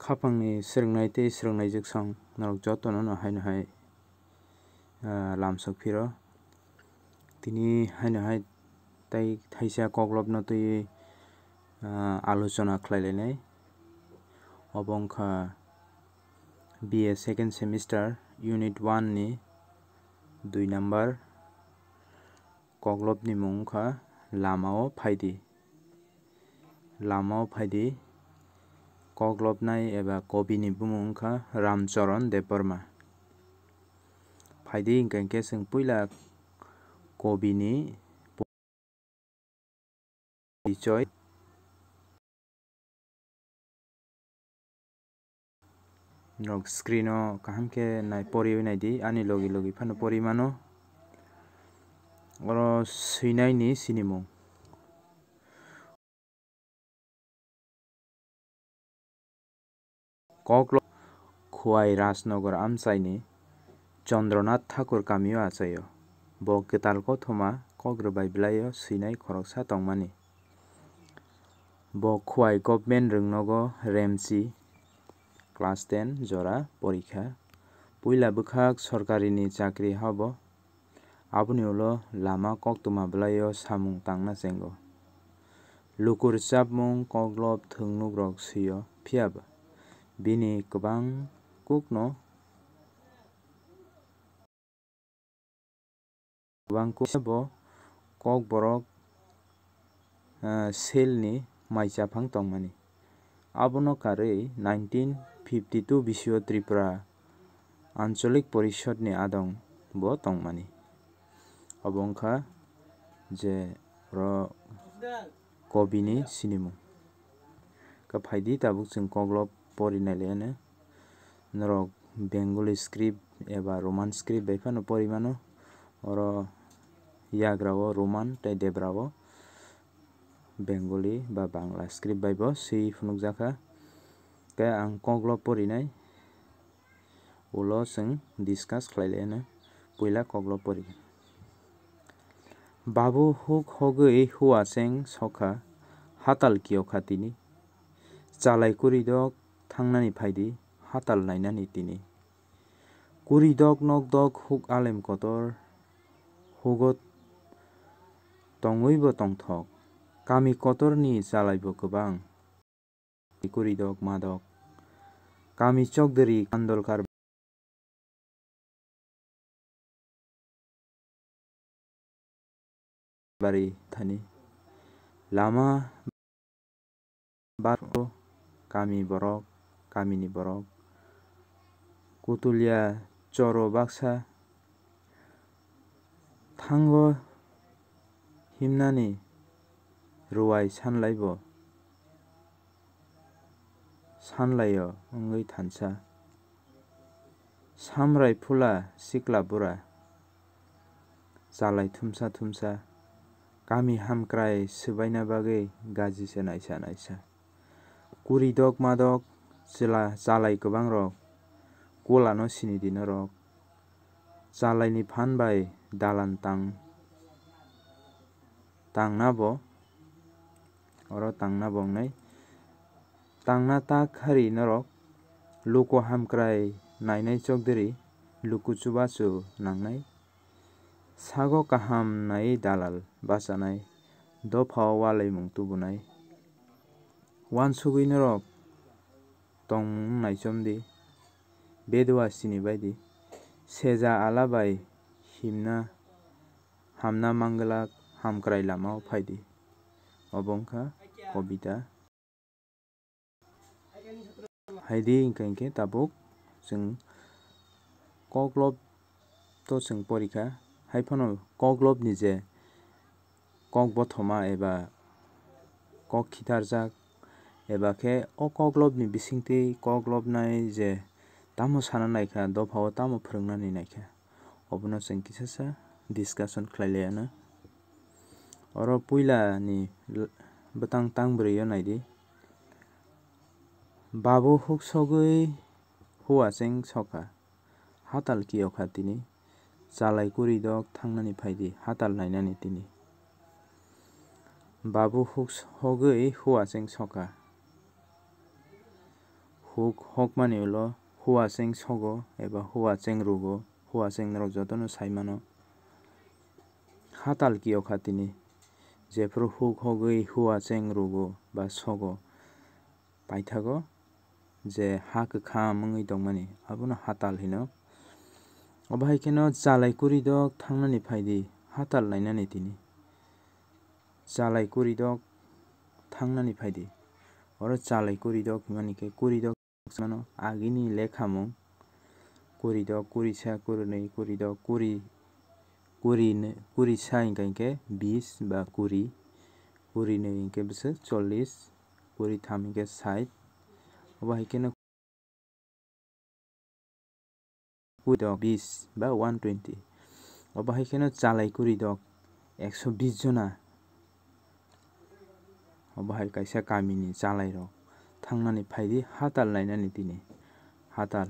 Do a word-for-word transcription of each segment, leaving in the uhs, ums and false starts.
Khapangni swrwngnai tei swrwngnaijwksong norok jotono no haino hai, ah, lamsok phiro. Tini haino hai tei thaisa koklopno twiwi, ah, alochona khlai lainai. Obo wngkha B A second semester unit one ni dui number. Koklopni mung wngkha Lamao Phaidi. Lamao Phaidi. Koklopnai eba kobini bumung wngkha Ramcharan Debbarma. Phaidi hwnkha hwnkhe chwng puila kobini porichoi. Norok screen o kaham khe nai poriwi naidi, ani logi logi phano pori mano. Oro swinai ni sinimung. Koklo Khowai Rajnagar amchaini Chandranath Thakur kamio achaio. Bo kwtal kothoma kok rwbai bwlaio swinai khoroksa tongmani. Bo Khowai Government Rwngnogo Remchi class ten jora porikha. Puila bwkhak sorkarini chakri habo. Aboni ulo lama koktwma bwlaio samung tangna chengo. Luku rwchapmung koklop thwngnukrok swio, phiyaba bini kwbang kukno, kwbang kuk bo kokborok, ah, selni maichaphang tongmani. Abono karwi nineteen fifty two bisio Tripura Anchalik Porishadni adong bo tongmani. Obo wngkha je oro kobini sinimung. Khe phaidi tabuk chwng koklop pori nai le hwno. Norok Bengali script eba Roman script bai phano pori mano. Oro yagra o Roman tei debra o Bengali ba Bangla script bai bo swi phunukjakha. Khe ang koklop porinai ulo chwng discuss khlai lai hwno. Puila koklop pori. Babu huk hogwi huacheng sokha, hatal kiyokha tini. Chalai kuridok thangnani phaidi, hatal nainani tini. Kuridok nokdok huk alem kotor, hugo tongwibo tongthok. Kami kotorni chalaibo kwbang. Kuridok madok. Kami chokdwri Kandolkar bari thani. Lama barko kami borok, kamini borok. Kutulia choro baksa thango himnani ruwai sanlaibo sanlaio wngwi thansa. Samrai phula sikla bura chalai thumsa thumsa, kami hamkrai swbaina bagwi gaji se naisa naisa. Kuridok madok chwla chalai kwbangrok kulano sinidi norok. Chalaini phan bai dalan tang, tangna bo, oro tangna bo wngnai. Tangna tak hari norok luku hamkrai nainai chokdiri luku chubachu nangnai. Sago kaham nai dalal bachanai, dophao walaimung tubunai. Wansugwi norok tongmung naichomdi, bedua sini baidi, seja ala bai himna, hamna manglak hamkrai lamao phaidi. Obo wngkha kobita. Haidi hwnkha hinkhe tabuk chwng koklop to chwng porikha. Haiphano koklopni je kok bothoma eba kok khitharjak eba khe o koklopni bisingtwi koklopnai je tamo sana naikha, dophao tamo phwrwngnani naikha. Obono chwng kisasa discussion khlai lai anw. Oro puilani l-, bwtang tang bwrwi o naidi. Babu huksogwi huacheng sokha, hatal kiyokha tini. Chalai kuridok thangnani phaidi, hatal nainani tini. Babu huksogwi huacheng sokha. Huk hokmani ulo huacheng sogo eba huacheng rugo, huacheng norok jotono sai mano. Hatal kiyokha tini, jephuru huk hogwi huacheng rugo ba sogo, paithago je ha kwkham wngwi tongmani, abono hatal hino. Obo hai kheno chalai kuridok thangnani phaidi, hatal nainani tini. Chalai kuridok thangnani phaidi. Oro chalai kuridok himani khe kuridok mano agini lekhamung. Kuridok, kurisa, kurinwi, kuridok, kuri, kuri, kurisa hingka hinkhe bis ba kuri, kurinwi hinkhe bwswk chollis, kuritham hinkhe sait. Obo hai kheno kuridok bis ba one twenty. Obo hai kheno chalai kuridok ekso bis jona. Obo hai kaisa kamini chalairok thangnani phaidi hatal nainani tini. Hatal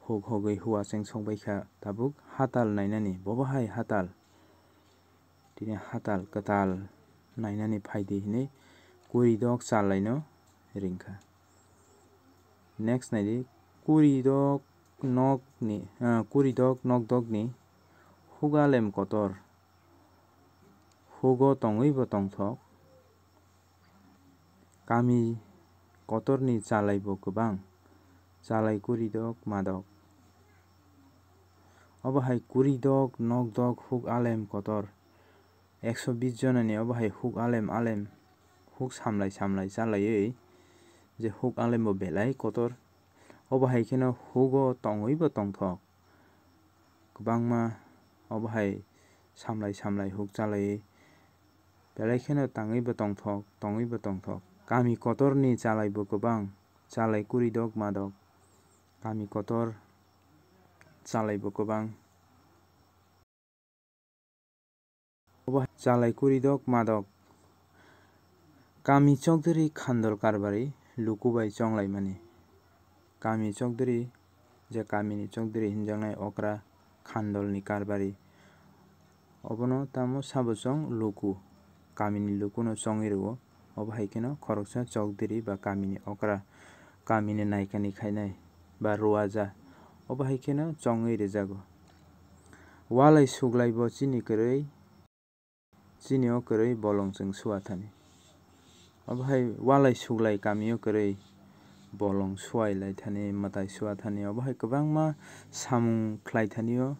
huk hogwi huacheng sokbaikha tabuk hatal nainani, bobo hai hatal. Tini hatal kwtal nainani phaidi hinwi kuridok chalaino ringkha. Next naidi, kuridok nokni, ah, kuridok nokdokni hugalem kotor, hugo tongwibo tongthok. Kami kotorni chalaibo kwbang, chalai kuridok madok. Obo hai kuridok nokdok huk alem kotor. Ekso bis jonani obo hai huk alem alem, huk samlai samlai chalaiwi, je huk alembo belai kotor. Obo hai kheno hugo tongwibo tongthok. Kwbangma obo hai samlai samlai huk chalaiwi, belai kheno tangwibo tongthok, tongwibo tongthok. Kami kotorni chalaibo kwbang, chalai kuridok madok. Kami kotor chalaibo kwbang. Obo chalai kuridok madok. Kami chokdiri khandol karbari luku bai chonglaimani. Kami chokdiri, je kamini chokdiri hinjaknai okra khandolni karbari. Obono tamo sabo chong luku, kamini lukuno chongwi rwo. Obo hai kheno khoroksa chokdiri ba kamini okra, kamini naikani khainai ba ruaja, obo hai kheno chongwi rwjago. Walai suglaibo chini kwrwi, chini o kwrwi bolong chwng suathani. Obo hai walai suglai kami o kwrwi bolong suailaithani, mwtai suathani, obo hai kwbangma samung khlaithanio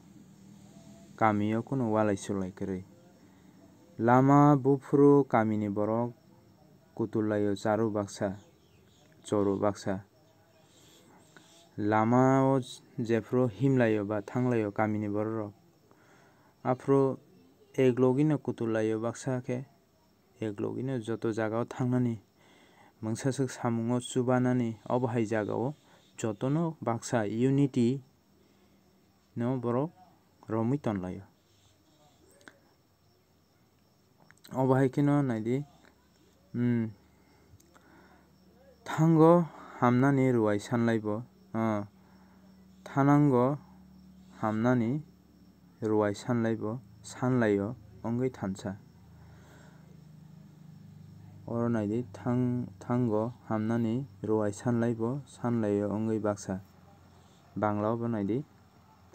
kami o kunu walai suglai kwrwi. Lama buphuru kamini borok kutul laio charu baksa, choru baksa. Lama o jephuru himlaio ba thanglaio kamini bororok, aphuru eklogino kutul laio baksa khe, eklogino joto jagao thangnani, mungsaswk samungo chubanani, obo hai jagao jotono baksa unity no borok romwi tonlaio. Obo hai kheno naidi, hmm, thango hamnani ruai sanlaibo, ah, thanango hamnani ruai sanlaibo, sanlaio wngwi thansa. Oro naidi, thang-, thango hamnani ruai sanlaibo, sanlaio wngwi baksa. Bangla o bo naidi,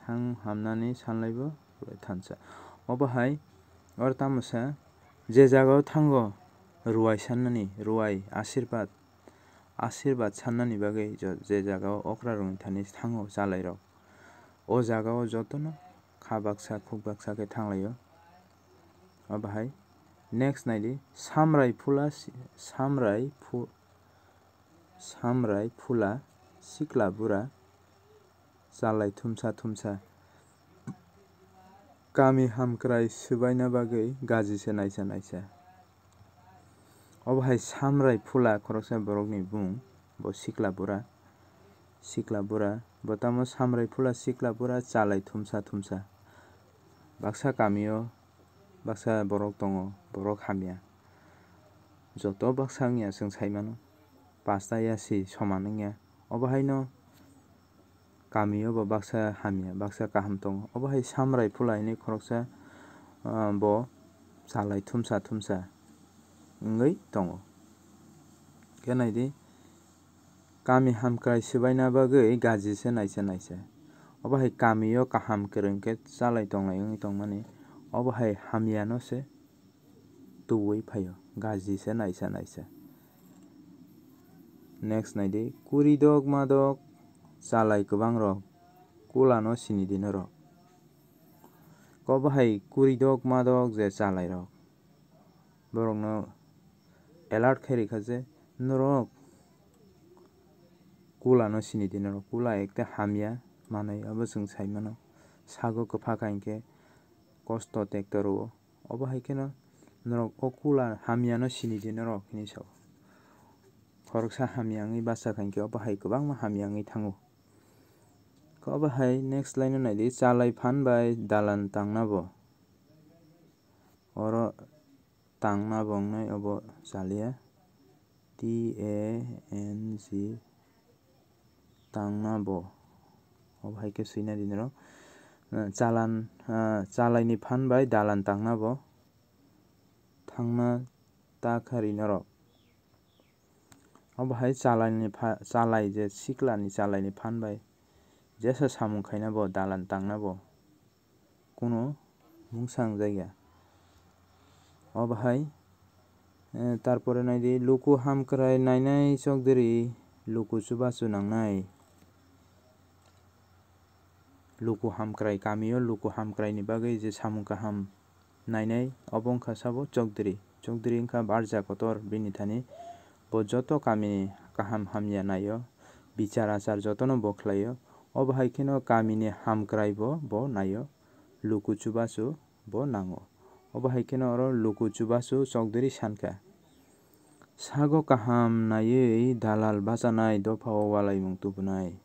thang hamnani sanlaibo thansa. Obo hai, oro tamo sa, je jagao thango ruai sannani, ruai, asirbat, asirbat sannani bagwi jo-, je jagao okra rwngwi thani thango chalairok, o jagao jotono kha baksa, khuk baksa khe thanglaio. Obo hai, next naidi, samrai phula si-, samrai phu-, samrai phula sikla bura, chalai thumsa thumsa. Kami hamkrai swbaina bagwi gaji se naisa naisa. Obo hai samrai phula khoroksa borokni bumung, bo sikla bura, sikla bura, bo tamo samrai phula sikla bura chalai thumsa thumsa. Baksa kamio baksa borok tongo, borok hamya. Joto baksa wngya chwng sai mano, pasta ya si soman wngya. Obo haino kamio bo baksa hamya, baksa kaham tongo. Obo hai samrai phula hinwi khoroksa, ah, bo chalai thumsa thumsa wngwi tongo. Khe naidi, Kami hamkrai swbaina bagwi gaji se naisa naisa. Obo hai kamio kaham kwrwng khe chalai tonglai wngwi tongmani. Obo hai hamyano se tubuwi phaio, gaji se naisa naisa. Next naidi, kuridok madok chalai kwbang rok, kulano sini di norok. Obo hai kuridok madok je chalai rok, borokno alert khai rikha je norok kulano sini di norok, kula ekta hamya manwi abo chwng sai mano, sago kwpha kha hinkhe kosto tekto rwo. Obo hai kheno norok o kula hamyano sini di norok hinwi sao. Khoroksa hamya wngwi bacha kha hinkhe obo hai kwbangma hamya wngwi thango. Obo hai next line o naidi, chalai phan bai dalan tangna bo. Oro tangna bo wngnai obo chaliya. T A N G tangna bo. Obo hai khe swina di norok. Chalan, ah, chalaini phan bai dalan tangna bo. Thangna ta kha ri norok. Obo hai chalaini pha-, chalai je siklani chalaini phan bai jesa samung khaina bo dalan tangna bo. Kuno mungsa wngjak ya. Obo hai, eh, tarpore naidi, luku hamkrai nainai chokdiri, luku chubachu nangnai. Luku hamkrai, kamio luku hamkraini bagwi je samung kaham nainai, obo wngkha sabo chokdiri. Chokdiri wngkha barja kotor bini thani. Bo joto kamini kaham hamya naio, bichar achar jotono bo khlaio. Obo hai kheno kamini hamkrai bo, bo naio, luku chubachu bo nango. Obo hai kheno oro luku chubachu chokdiri sankha. Sago kaham naiwi dalal bachanai, dophao walaimung tubunai.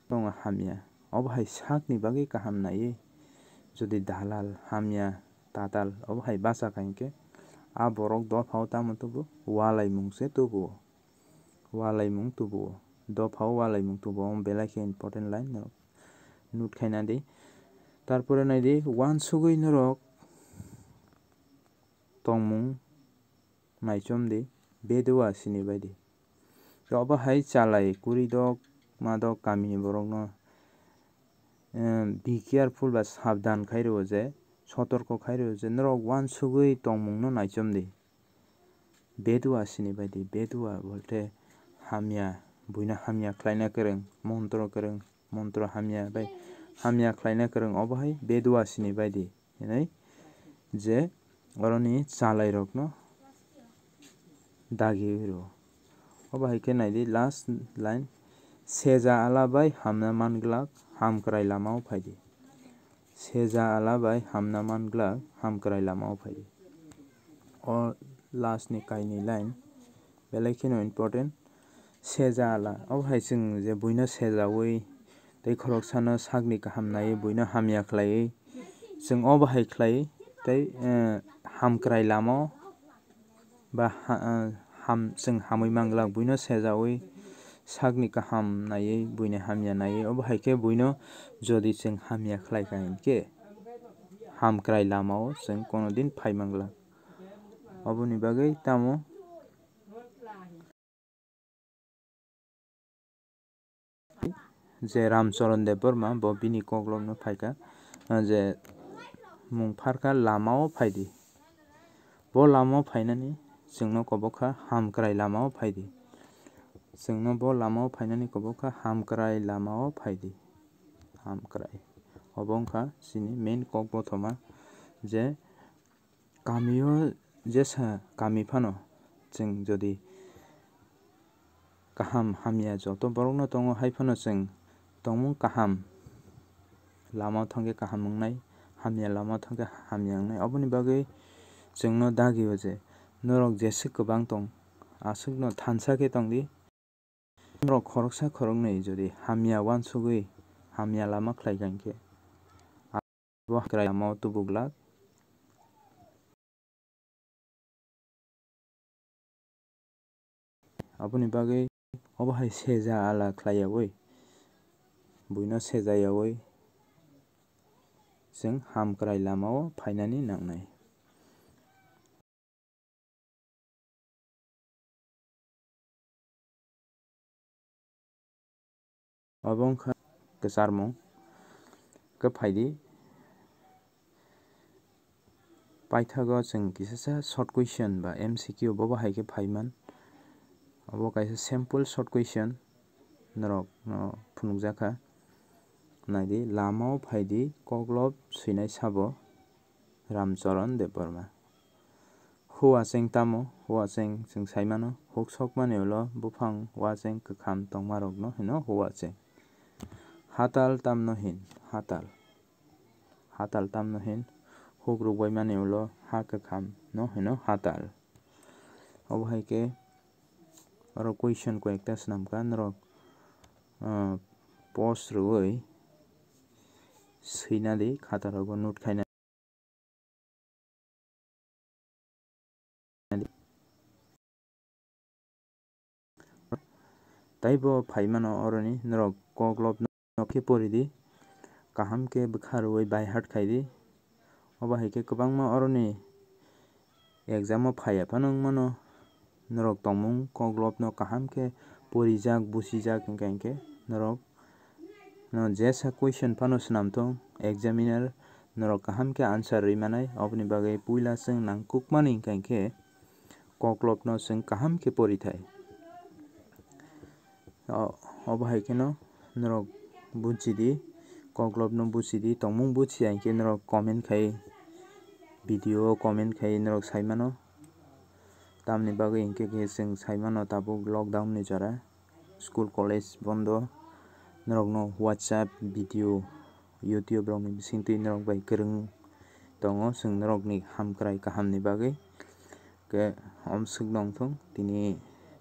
Tongo hamya. Obo hai sakni bagwi kaham naiwi. Jodi dalal hamya, tatal, obo hai bacha kha hinkhe, a borok dophao tamo tubu? Walaimung se tubu. Walaimung tubu. Dophao walaimung tubu. Omo belai khe important line norok note khaina di. Tarpore naidi, uansugwi norok tongmung naichomdi, bedua sini baidi. Obo hai chalai kuridok madok kamini borokno, em, be careful ba sabdan khai rwo je, sotorko khai rwo je, norok uansugwi tongmungno naichomdi. Bedua sini baidi, bedua bolte hamya, buino hamya khlaina kwrwng, montro kwrwng, montro hamya bai hamya khlaina kwrwng, obo hai bedua sini baidi hinwi je oroni chalairokno dagi rwo. Obo hai khe naidi last line, seja ala bai hamna man glak, hamkrai lamao phaidi. Seja ala bai hamna man glak, hamkrai lamao phaidi. O last ni kainwi line belai kheno important. Seja ala, obo hai chwng je buino sejaui tei khoroksano sakni kaham naiwi buino hamya khlaiwi, chwng obo hai khlaiwi tei, eh, hamkrai lamao ba ha-, ah, ham-, chwng hamwi manglak buino sejaui sakni kaham naiwi buini hamya naiwi, obo hai khe buino jodi chwng hamya khlaikha hinkhe hamkrai lamao chwng kono din phai manglak. Oboni bagwi tamo je Ramcharan Debbarma bo bini koklopno phaikha, je mung pharkha lamao phaidi. Bo lamao phainani chwngno kobokha hamkrai lamao phaidi. Chwngno bo lamao phainani kobokha hamkrai lamao phaidi. Hamkrai. Obo wngkha chini main kok bothoma je kamio jesa kami phano chwng jodi kaham hamya joto borokno tongo, hai phano chwng tongmung kaham lama thangkhe kaham wngnai, hamya lama thangkhe hamya wngnai. Oboni bagwi chwngno dagio je norok jeswk kwbang tong, aswkno thansa khe tongdi. Norok khoroksa khoroknwi jodi hamya uansugwi hamya lama khlai kha hinkhe, abo hamkrai lamao tubu glak. Aboni bagwi obo hai seja ala khlaiyaui, buino sejayaui chwng hamkrai lamao phainani nangnai. Obo wngkha kwcharmung. Khe phaidi, paithago chwng kisasa short question ba M C Q bobo hai khe phaiman. Obo kaisa simple short question norokno phunukjakha. Naidi, lamao phaidi, koklop swinai sabo Ramcharan Debbarma. Huacheng tamo? Huacheng chwng saimano, huk sokmani ulo buphang uacheng kwkham tongmarokno hino huacheng. Hatal tamno hin? Hatal. Hatal tamno hin? Huk rukbaimani ulo ha kwkhamno hino hatal. Obo hai khe oro question koi ekta swnamkha, norok, ah, pause rwui swinadi, khatarogo note khaina. Taibo phaimano oroni, norok koklopno khe poridi, kaham khe bwkha rwui by heart khaidi. Obo hai khe kwbangma oroni exam o phaiya phano wngmano, norok tongmung koklopno kaham khe porijak, buchijak, hinkhe, hinkhe norok no jesa question phano swnamthung, examiner norok kaham khe answer rwi manai. Oboni bagwi puila chwng nangkukmani hinkhe, hinkhe koklopno chwng kaham khe porithai. O-, obo hai kheno norok buchidi, koklopno buchidi, tongmung buchiya hinkhe norok comment khai, video o comment khai norok saimano. Tamni bagwi hinkhe khe chwng saimano tabuk lockdown ni jora, school college bondo, norokno WhatsApp video, YouTube rokni bisingtwi norok bai kwrwng tongo, chwng norokni hamkrai kahamni bagwi. Khe omswk nongthung tini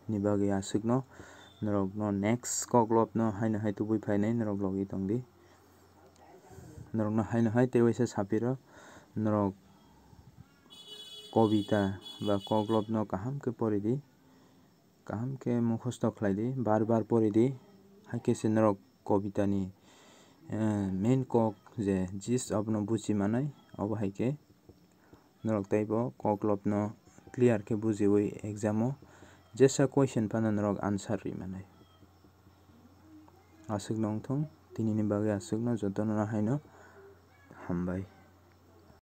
ni bagwi aswkno, norokno next koklopno haino hai tubui phainai norok logi tongdi. Norokno haino hai tei waisa sapiro, norok kobita ba koklopno kaham khe poridi, kaham khe mukhosto khlaidi, bar bar poridi, hai khe se norok kobitani, eh, main kok je gist abono buchi manai, obo hai khe norok teibo koklopno clear khe bujiwi exam o jesa question phano norok answer rwi manai. Aswkno wngthung, tinini bagwi aswkno, jotono haino hambai.